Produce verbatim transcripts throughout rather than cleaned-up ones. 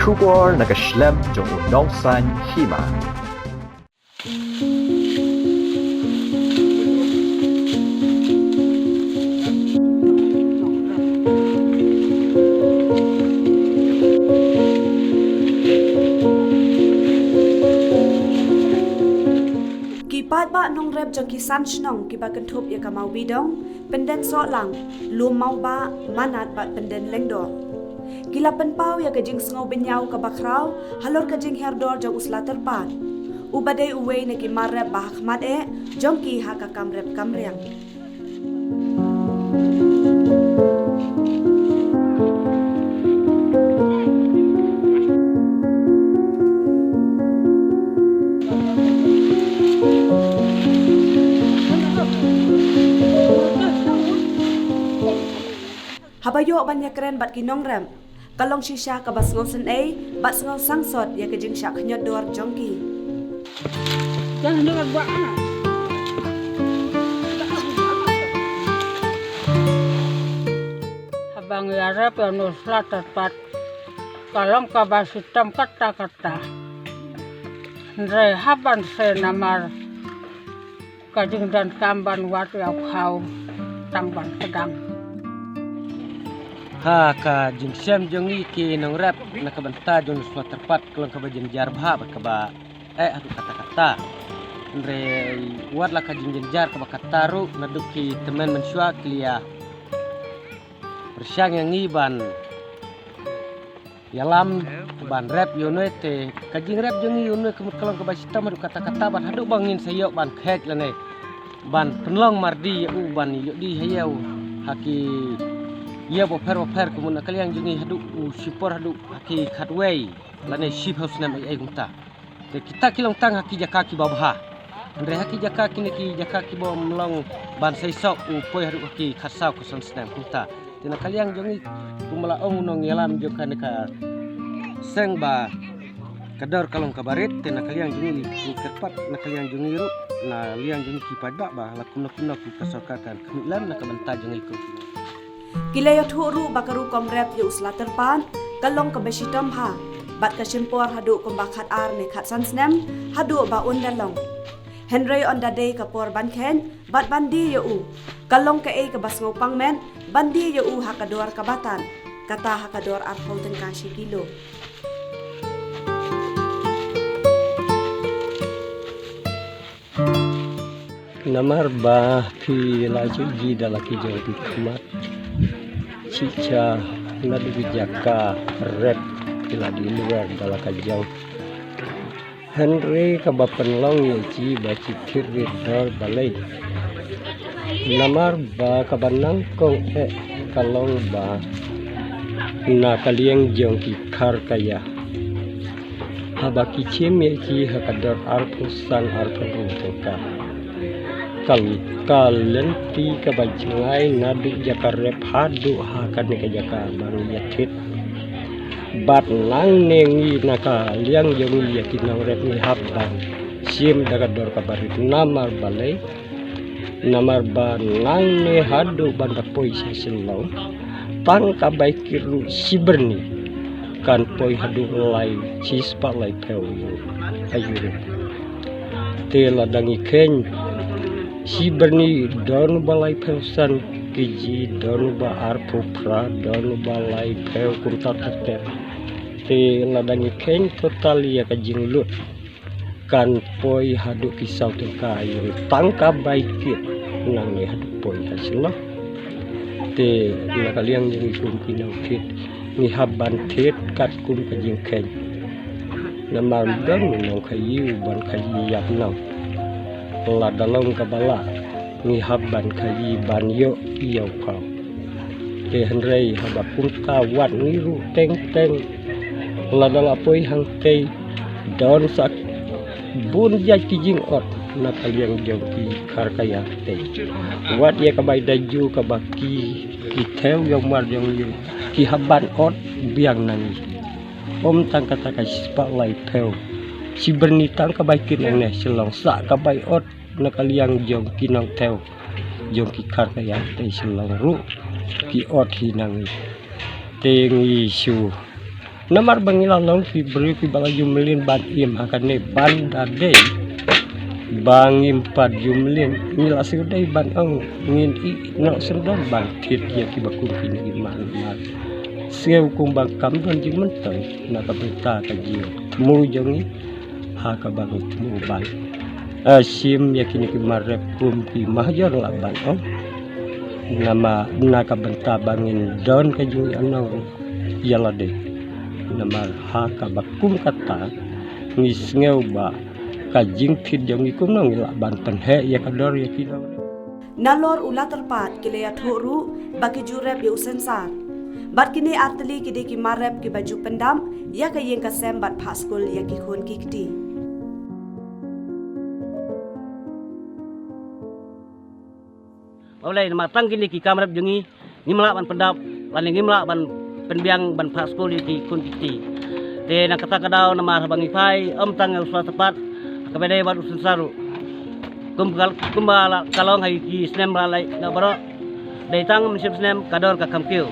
Khubor na ka shlem jong u nongsan hima. Ki paidbah nongrep jong ki san shnong kiba kynthup ïa ka Mawbidong, Pynden Sohlang, Lum Mawbah, Manat bad Pynden Lyngdoh, ki la pynpaw ïa ka jingsngew bynñiaw kaba khraw halor ka jinghiar dor jong u sla tyrpad, uba dei uwei na ki mar rep ba ha khmat eh jong ki ha ka kam rep kam riang. Haba ïoh ban ïakren bad ki nongrep, ka long shisha kaba sngewsynei bad sngewsangsot ïa ka jingshah khñiot dor jong ki. Haba ngi ïarep ïa u sla tyrpad, ka long kaba shitom katta katta. Hynrei hap ban sei namar ka jingdonkam ban wad ïa u khaw tang ban kdang. Ha ka jingshem jong ngi ki nongrep na ka bynta jong u sla tyrpad ka long kaba jynjar bha bad kaba eh haduh katta katta. Hynrei wat la ka jingjynjar kaba katta ruh naduh ki tymmen mynshuwa ki la pyrshang ïa ngi ban ïalam ban rep ïa une, te ka jingrep jong ngi ïa une ka mut ka long kaba shitom haduh katta katta bad haduh ba ngin sa ïoh ban khet lane ban pynlong mardi ïa u ban ïoh die ha ïew ha ki ïew bapher bapher ka mut na ka liang jong ngi haduh u shipor haduh ha ki khatwei lane shiphew snem ei ei kumta. Te kita ki long tang ha ki jaka kiba bha. Hynrei ha ki jaka kine ki jaka kiba ym long ban seisoh u poi haduh ha ki khatsaw khatsan snem kumta. Te na ka liang jong ngi kumba la ong u nongïalam jong kane ka seng ba ka dor ka long kaba rit, te na ka liang jong ngi ngi kyrpad na ka liang jong ngi ruh na liang jong ngi ki paidbah ba la kumno kumno ki ka sorkar kan khmih lem na ka bynta jong ngi kum kine. Ki la ïathuh ruh ba ka rukom rep ïa u sla tyrpad ka long kaba shitom bha bad ka shim por haduh kumba khat ar ne khat san snem haduh ba un da long. Hynrei ynda dei ka por ban khet bad ban die ïa u, ka long kaei kaba sngewpang met ban die ïa u ha ka dor kaba tad, kata ha ka dor arphew tyngka shi kilo. Namar ba phi la ju ji da la ki jong phi khmat. Chicha na du jaka rep phi la deliver da la ka jong. Hynrei kaba pynlong ïa chi ba chi thied rit dor balei. Namar ba kaba nyngkong eh ka long ba na ka liang jong ki kharkaya. Haba ki chim ïa ki ha ka dor arphew san arphew hynriew tyngka. Ka, ka lynti kaba jngai naduh jaka rep haduh ha kane ka jaka ba ngi ïa thied. Bad nangne ngi na ka liang jong ngi ïa ki nongrep ngi hap ban shim da ka dor kaba rit namar balei. Namar ba nangne haduh ban da poi sha Shillong tang ka bai kit ruh shi byrni kan poi haduh lai shispah laiphew euro. Te lada ngi kheiñ shi byrni don ba laiphew san kg, don ba arphew phra, don ba laiphew kumta ter ter. Te lada ngi kheiñ total ïa ka jinglut kan poi haduh ki saw tyngka ïa u tang ka bai kit nangne haduh poi ha Shillong. Te na ka liang jong ngi kum ki nongthied ngi hap ban thied katkum ka jingkheiñ. Namar don u nongkhaïi u ban khaïi ïap nong. Lada long kaba lah ngi hap ban khaïi ban ïoh ïa u khaw. Te hynrei haba kumta wat ngi ruh teng teng lada la poi hangtei don sa bun jait ki jingot na ka liang jong ki kharkaya tei. Wat ïa ka bai da ju kaba ki ki thew ïa u mar jong ngi ki hap ban ot biang na ngi. Ym tang kata ka shispah laiphew shi byrni tang ka bai kit nangne Shillong sa ka bai ot na ka liang jong ki nongthew jong ki kharkaya tei Shillong ruh ki ot hi na ngi. Te ngi shu Namar ba ngi la long ki briew kiba la ju mlien ban im ha kane ban da dei ba ngim pat ju mlien, ngi la siew dei ban ong ngin ïeh noh syndon ban thied ïa kiba kum kine ki man, man siew kumba kam don jingmyntoi na ka bynta ka jingthmu jong ngi ha kaba ngi thmu ban, eh, shim ïa kine ki mar rep kum ki mahjong lah ban ong. Namar na ka bynta ba ngin don ka jingïalang ïa lade. Namar ha kaba kum kata ngi sngew ba ka jingpeit jong ngi kumno ngi lah ban pynheh ïa ka dor ïa ki nongrep. Nalor u Latyrpat ki la ïathuh ruh ba ki ju rep ïa u sensar. Bad kine artylli ki dei ki mar rep kiba ju pyndap ïa ka ïing ka sem bad phah skul ïa ki khun ki kti. Balei namar tang kine ki kam rep jong ngi ngim lah ban pyndap lane ngim lah ban pynbiang ban phah skul ïa ki khun ki kti. Te na kata ka daw namar haba ngi phai ym tang ïa u sla tyrpat kaba dei bad u sensar ruh. Kum ka, kumba la ka long ha ki snem ba la leit na baroh. Dei tang mynsiem snem ka dor ka kham kiew.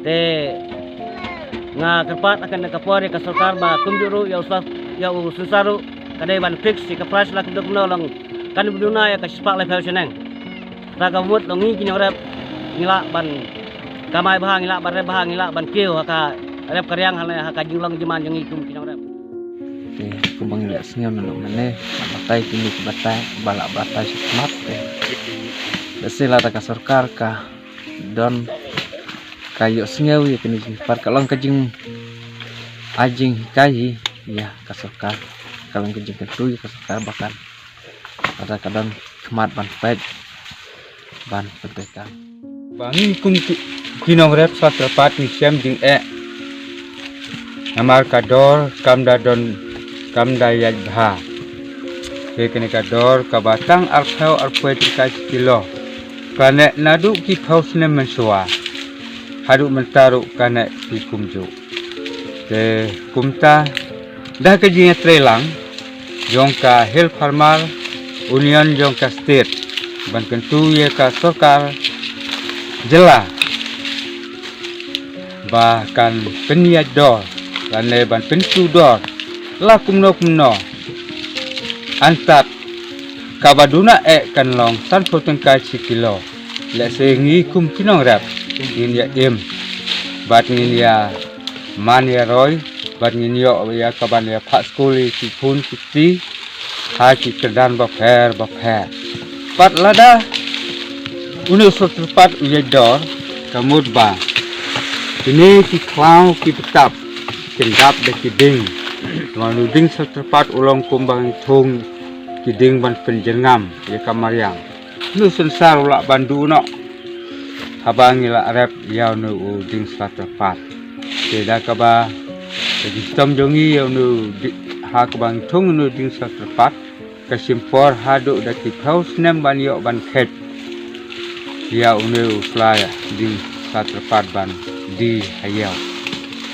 Te nga kyrpad ha kane ka por ïa ka sorkar ba kumjuh ruh ïa u sla, ïa u sensar ruh ka dei ban fix ïa ka price la kumno kumno long kan duna ïa ka shispah laiphew shaneng. Kata ka mut long ngi ki nongrep ngi lah ban kamai bha, ngi lah ban rep bha, ngi lah ban kiew ha ka rep ka riang ha ka jinglong jingman jong ngi kum ki nongrep. Te kumba ngi la sngew naduh mynne, la batai kine ki batai ba la batai shakhmat te. Lehse lada ka sorkar ka don ka ïohsngew ïa kine ki jingpar, ka long ka jing, ai jinghikai hi ïa ka sorkar, ka long ka jingkyntu ïa ka sorkar ba kan, lada ka don khmat ban peit ban pyntrei kam. Ba ngi kum ki, ki nongrep sla tyrpat ngi shem jingeh namar ka dor kam da don, kam da ïaid bha. Te kane ka dor kaba tang arphew arphew tyngka shi kilo ka neh naduh ki phew snem mynshuwa haduh mynta ruh ka neh ki kumjuh. Te kumta da ka jingïatreilang jong ka Hill Farmer Union jong ka state ban kyntu ïa ka sorkar jylla ba kan pynïaid dor lane ban pyntu dor la kumno kumno. Antad kaba duna eh kan long sanphew tyngka shi kilo. Lehse ngi kum ki nongrep ngin ïa im bad ngin ïa man ïa roi bad ngin ïoh ïa kaban ïa phah skul ïa ki khun ki kti ha ki kyrdan bapher bapher. Pat lada une u sla tyrpat u ïaid dor ka mut ba kine ki khlaw ki btap kin dap da ki ding. Te ma une u ding sla tyrpat u long kumba ngi thung ki ding ban pynjyrngam ïa ka mariang. Une u sensar u lah ban duh noh haba ngi la rep ïa une u ding sla tyrpat. Te da kaba ka jingshitom jong ngi ïa une u di-, ha kaba ngi thung une u ding sla tyrpat ka shim por haduh da ki phew snem ban ïoh ban khet ïa une u sla, ding sla tyrpat ban die ha ïew.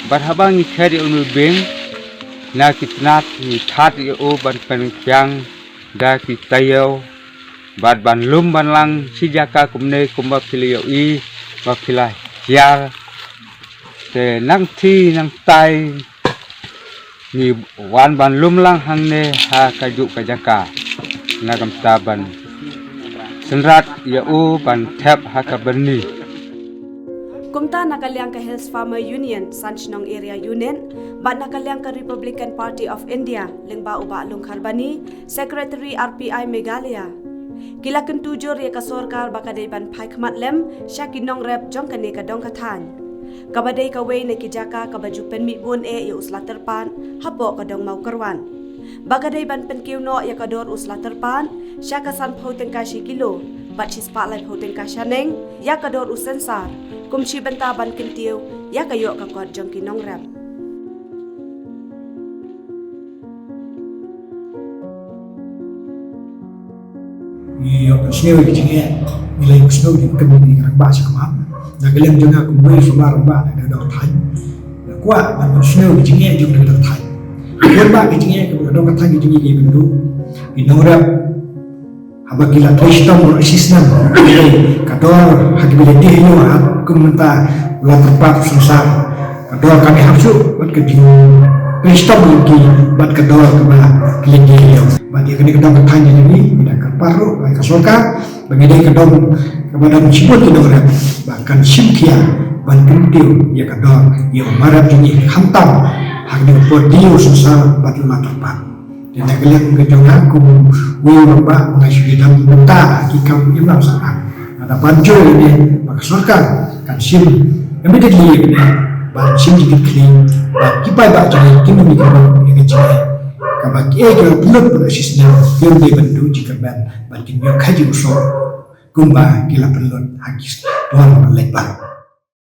Bad haba ngi khet ïa une u bing na ki tnat ngi that ïa u ban pynkiang da ki taïew bad ban lum ban lang shi jaka kumne kumba phi la ïohi ba phi la hiar. Te nangthie nangtai ngi wan ban lum lang hangne ha kajuh ka jaka na ka bynta ban synrad ïa u ban thep ha ka byrni. Kumta na ka liang ka Hills Farmer Union, San Shnong Area Unit, bad na ka liang ka Republican Party of India, lyngba u Bah Lungkhar Bani, Secretary R P I Meghalaya, ki la kyntu jur ïa ka sorkar ba ka dei ban phai khmat lem sha ki nongrep jong kane ka dong ka thaiñ, kaba dei kawei na ki jaka kaba ju pynmih bun eh ïa u sla tyrpat hapoh ka dong Mawkyrwat. Ba ka dei ban pynkiew noh ïa ka dor u sla tyrpat sha ka sanphew tyngka shi kilo bad shispah laiphew tyngka shaneng ïa ka dor u sensar, kum shi bynta ban kyntiew ïa ka ïoh ka kot jong ki nongrep. Ngi ïoh ban sngew ïa ka jingeh, ngi la ïoh sngew ïa ka jingeh, ngi rangbah sha khmat. Na ka liang jong nga kum uwei u rangbah na ka dong ka thaiñ, nga kwah ban ïoh sngew ïa ka jingeh jong ka dong ka thaiñ. Bun bah ka jingeh kaba ka dong ka thaiñ ka jong ngi ka ïakynduh. Ki nongrep haba ki la trei shitom baroh shi snem, ka dor ha kiba la dih ïa u, ha kum mynta u la tyrpat u sensar, ka Dor kane hap shuh bad ka jingpynshong ïa ki bad ka dor kaba ki leh ïa. Bad ïa kane ka dor ka thaiñ jong ngi, ngi da kyrpad ruh ïa ka sorkar ba ngi dei ka dong kaba don shibun ki nongrep ba kan shim khia ban kyntiew ïa ka dor ïa u marep jong ngi khamtam ha kane ka por dei u sngewsarong bad u la tyrpad. Te na ka liang ka jong nga kum uwei u rangbah ba nga shu ïadon bynta ha ki kam im lang sahlang. Nga da ban jur ïa kane ba ka sorkar kan shim immediately ïa kane, ban shim jingkitkhlieh ba ki paidbah jong ngi kin ym ïoh ïa ka jingeh kaba kiei kiei ki pynlut ba ka shisnem, ki ym dei ban duh jingkyrmen bad kin ïoh khaïi u soh kumba ki la pynlut ha ki por ba la leit bad.